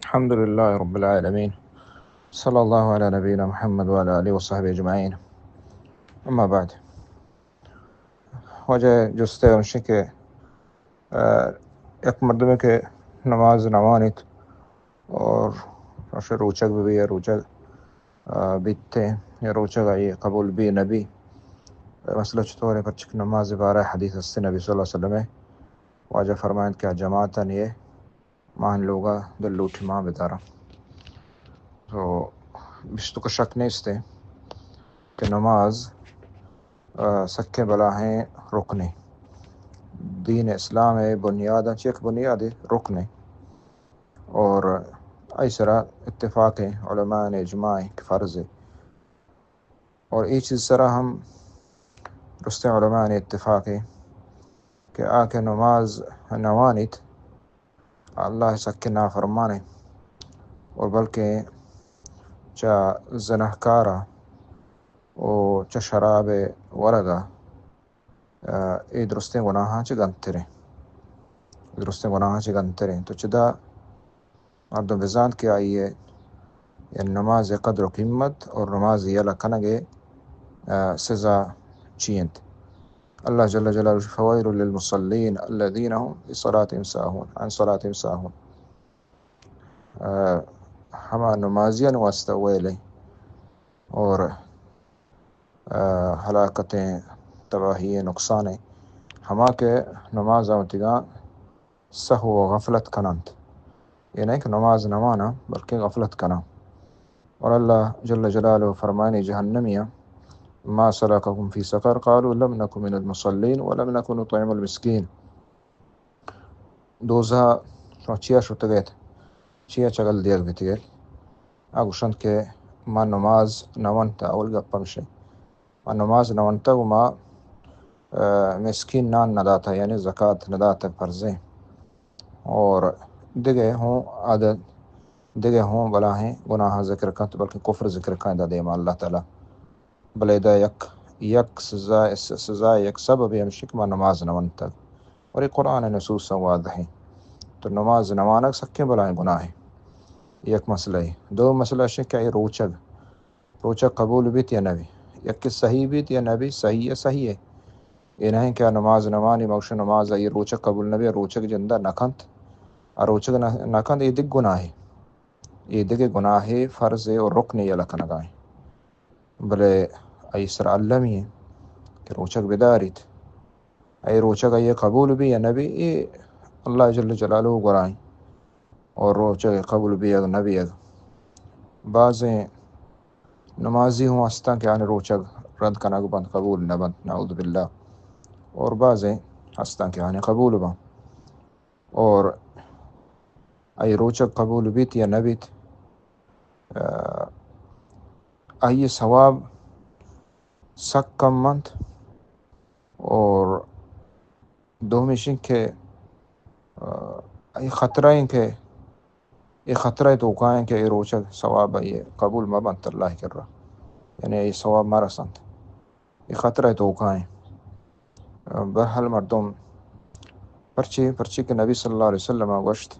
الحمد لله رب العالمين. صلى الله على نبينا محمد وعلى آله وصحبه أجمعين. أما بعد. واجہ، جستے ہمشی کہ، آ، یک مردمے کہ نماز نوانیت اور روچگ بہ بی یا روچگ، آ، بیتے یا روچگ آئی قبول بی نبی، مسئلہ چطور ہے؟ پرچہ کہ نماز بارہ حدیث است نبی صلی اللہ علیہ وسلم، واجہ فرمائنت کہ آ جماعتاً یہ مان لوگا دل لوٹی مان بدارا۔ تو بشتو کو شک نیستے کہ نماز، آ، سکیں بلاہیں رکنے۔ دین اسلام ہے بنیاد، چیک بنیاد رکنے۔ اور ای سرا اتفاق ہے، علماء نے اجماع ہے کہ فرض ہے۔ اور ای چیز سرا ہم درستیں علماء نے اتفاق ہے کہ آ کہ نماز نوانیت، اللہ سکیں نافرمان ہے، اور بلکہ چا زنہکارا و چا شراب ورگا، آ، اے درستیں گناہاں چہ گنتریں۔ درستیں گناہاں چہ گنتریں۔ تو چدا مردم بزانت کہ آئی ء نماز ء قدر و قیمت اور نماز یلہ کنگ ء، آ، سزا چی انت۔ اللہ جل جلالہ، فویل للمصلین الذین هم لصلاتهم ساہون، عن صلاتهم ساہون۔ آ، ہما نمازیان واسطہ ویل ہے اور، آ، ہلاکتیں، تباہی، نقصان ہے ہما کہ نماز آوتگاں سہو و غفلت کننت۔ اے نہ کہ نماز نہ واناں، بلکیں غفلت کناں۔ اور اللہ جل جلالہ فرمانی جہنمیاں، ما سلککم فی سقر؟ قالوا لم نک من المصلین ولم نک نطعم المسکین۔ دوزہ شما چیا شتگ ات؟ چیا چگل دیگ بیتگ ات؟ آ گوشنت کہ ما نماز نہ ونت، اول گپ ہمشے۔ ما نماز نہ ونتگ و ما، آ، مسکین نان نہ داتگ، یعنی زکات نہ داتگ فرضیں۔ اور دگہ ہوں عدد، دگہ ہوں بلاہیں گناہ ذکر کنت، بلکہ کفر ذکر کنت دیما اللہ تعالی۔ بلے ادا یک، یک سزا، سزا یک سبب ہمشی کہ ما نماز نہ ونتگ۔ اور یہ قرآن نصوص واضح ہیں۔ تو نماز نہ وانگ سکیں بلاہیں گناہ ہے۔ یک مسئلہ ہے۔ دو مسئلہ شے کہ اے روچگ، روچگ قبول بیت یا نہ بی؟ یکے صحیح بیت یا نہ بی؟ صحیح ہے، صحیح ہے۔ اے نہ کہ نماز نہ وانی، مگش نماز، اے روچگ قبول نہ بی، روچگ جندہ نہ کنت۔ آ روچگ نہ، نہ کنت، اے دگہ گناہ ہے۔ اے دگہ گناہ ہے، فرض ہے اور رکن یلہ کنگا ہے۔ بلے آئی سر المی ہے کہ روچگ بداریت۔ اے روچگ آئی قبول بی یا نہ بی، اے اللہ جل جلالہ گورائیں۔ اور روچگ قبول بیگ نہ بیگ۔ بازیں نمازی ہوں ہستاں کہ آنی روچگ رد کنگ بنت، قبول نہ بنت، نعوذ باللہ۔ اور بازیں ہستاں کہ آنی قبول بنت۔ اور آئی روچگ قبول بیت یا نہ بیت، آ، آئی ثواب سک کم انت۔ اور دومیش انت کہ، آ، اے خطرہ انت کہ، اے خطرہ توکا انت کہ اے روچگ ثواب اے قبول مہ بنت اللہ کرا، یعنی اے ثواب مہ رسنت، اے خطرہ توکا انت۔ آ، بہرحال مردم پرچے، پرچے کہ نبی صلی اللہ علیہ وسلم گوشت،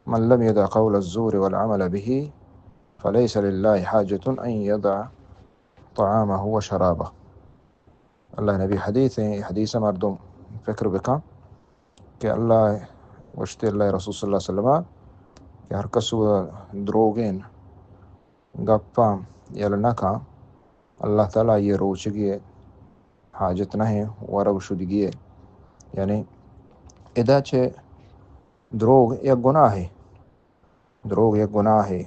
من لم يدع قول الزور والعمل به فليس لله حاجة أن يدع طعامه وشرابه۔ اللہ نبی حدیث ہیں، حدیث مردم فکر بکن کہ اللہ گوشتے، اللہ رسول صلی اللہ علیہ وسلم کہ ہر کس دروگین گپاں یل نہ کن، اللہ تعالی یہ روچگی حاجت نہ ہیں، ورگ شدگی ہے۔ یعنی ادا چہ دروگ یک گناہ ہے، دروگ یک گناہ ہے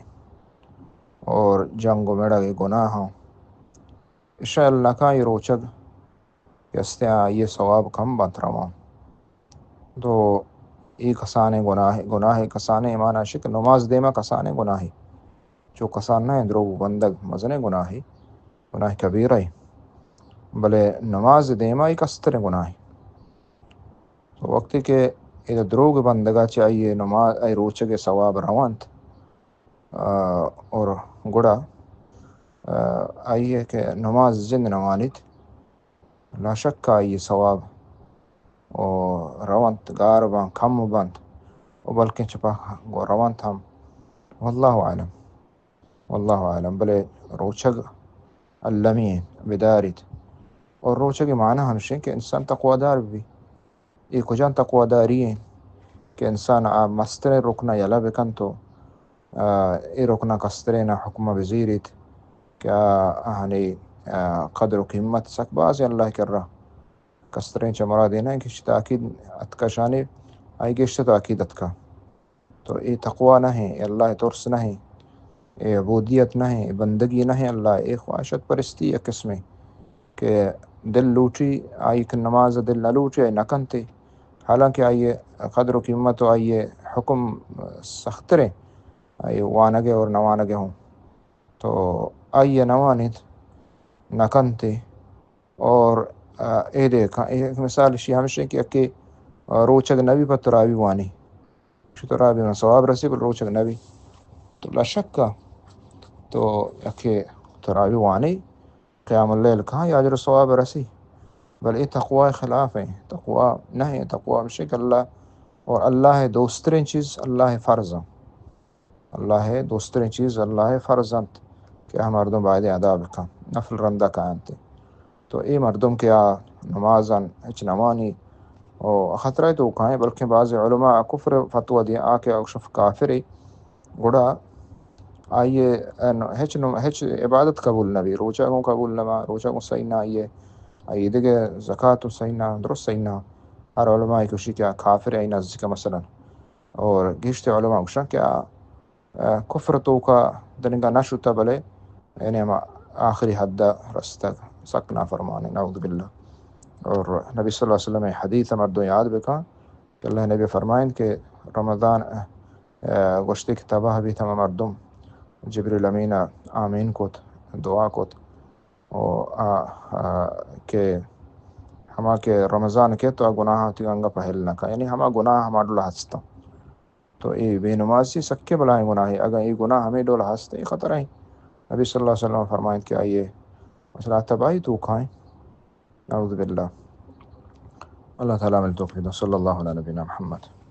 اور جنگ و مڑگ یک گناہ ہاں۔ اشاء اللہ کا یہ روچگ کہ استیں آئی ثواب کم بنت رواں۔ تو اے کسانیں گناہ، گناہ کسانیں ایمان عاشق نماز دیما کسانیں گناہ، چو کسان نہ دروگ بندگ مزنیں گناہ، گناہ کبیرہ، بلے نماز دیما یک استریں گناہ۔ تو وقتی کہ اے دروگ بندگا چہ آئی نماز، آئی روچگ ثواب روانت، آ، اور گڑا، آ، آئی کہ نماز جند نوانیت، لا شک آئی ثواب و رونت گار بان، کم بنت و بلکیں چپا گو رونت ہم۔ واللہ اعلم، واللہ اعلم، بلے روچگ المی انت، بداریت۔ اور روچگ معنی ہمشیں کہ انسان تقوادار بی۔ اے کجام تقواداری انت کہ انسان آ مستریں رکن یلہ بکنت و، آ، اے رکن کسترین حکم بزیریت کہ آ، آہانی، آ، قدر و قیمت سک باز اللہ کرا۔ کسترین چہ مراد اے نہ کہ تاکید اتکا شانی، آئی گشت تاکید اتکا۔ تو اے تقوی نہ ایں، اے اللہ ترس نہ ایں، اے عبودیت نہ ایں، اے بندگی نہ ایں اللہ، اے خواہشت پرستی یک قسمے کہ دل لوٹی، آئی کہ نماز دل نہ لوٹی، آئی نہ کنتے۔ حالانکہ آئی قدر و قیمت و آئی حکم سختریں، آئی وانگے اور نوانگے ہوں۔ تو آئی نوانیت، نہ کنتے۔ اور، آ، اے دے کا-، اے مثال شی ہمشیں کہ یکے، آ، روچگ نبی پر تراوی وانی۔ شی تراوی من ثواب رسی، بل روچگ نبی۔ تو لا شک، تو یکے تراوی وانی، قیام اللیل کہاں یا اجر ثواب رسی۔ بل اے تقوی خلاف ایں، تقوی نہ ایں، تقوی ہمشیں کہ اللہ اور اللہ دوستریں چیز اللہ فرض ایں۔ اللہ دوستریں چیز اللہ فرض انت کہ ہم مردم باید ادا بکن، نفل رندا کاینت۔ تو اے مردم کہ آ نمازان ہچ نوانی و خطرہ توکا ایں، بلکہ بعض علماء کفر فتوی دیں، آ کہ اوشف کافرے، گڑا آئیے ہچ نم-، ہچ عبادت قبول نہ بی، روچہ گوں قبول نہ با، روچہ گوں صحیح نہ آئیے، آئیے دگہ زکات و صحیح نہ، درست صحیح نہ۔ ہر علماء کشی کہ آ کافر ایں نزدیک مثلاً۔ اور گیشتر علماء گوشن کہ آ، آ، کفر توکا دنگا نہ شتا، بلے یعنی ہما آخری حد رستگ، سک نافرمانے، نعوذ باللہ۔ اور نبی صلی اللہ علیہ وسلم حدیث مردم یاد بکن کہ اللہ نبی فرمائن کہ رمضان، آ، گوشتے کہ تباہ بیت ہما مردم، جبریل امین آمین کت، دعا کت، و آ، آ، کہ ہما کہ رمضان کے تو آ گناہ تی انگا پہل نہ کا، یعنی ہما گناہ ہما ڈول ہستاں۔ تو اے بے نمازی سکے بلائیں گناہے۔ اگاں اے گناہ ہمے ڈول ہست، اے خطرہ ایں۔ نبی صلی اللہ علیہ وسلم فرمائیت کہ آئیے مثلا تباہی توکا ایں۔ نعوذ باللہ۔ اللہ تعالیٰ عمل توفیق دے۔ صلی اللہ علی نبینا محمد۔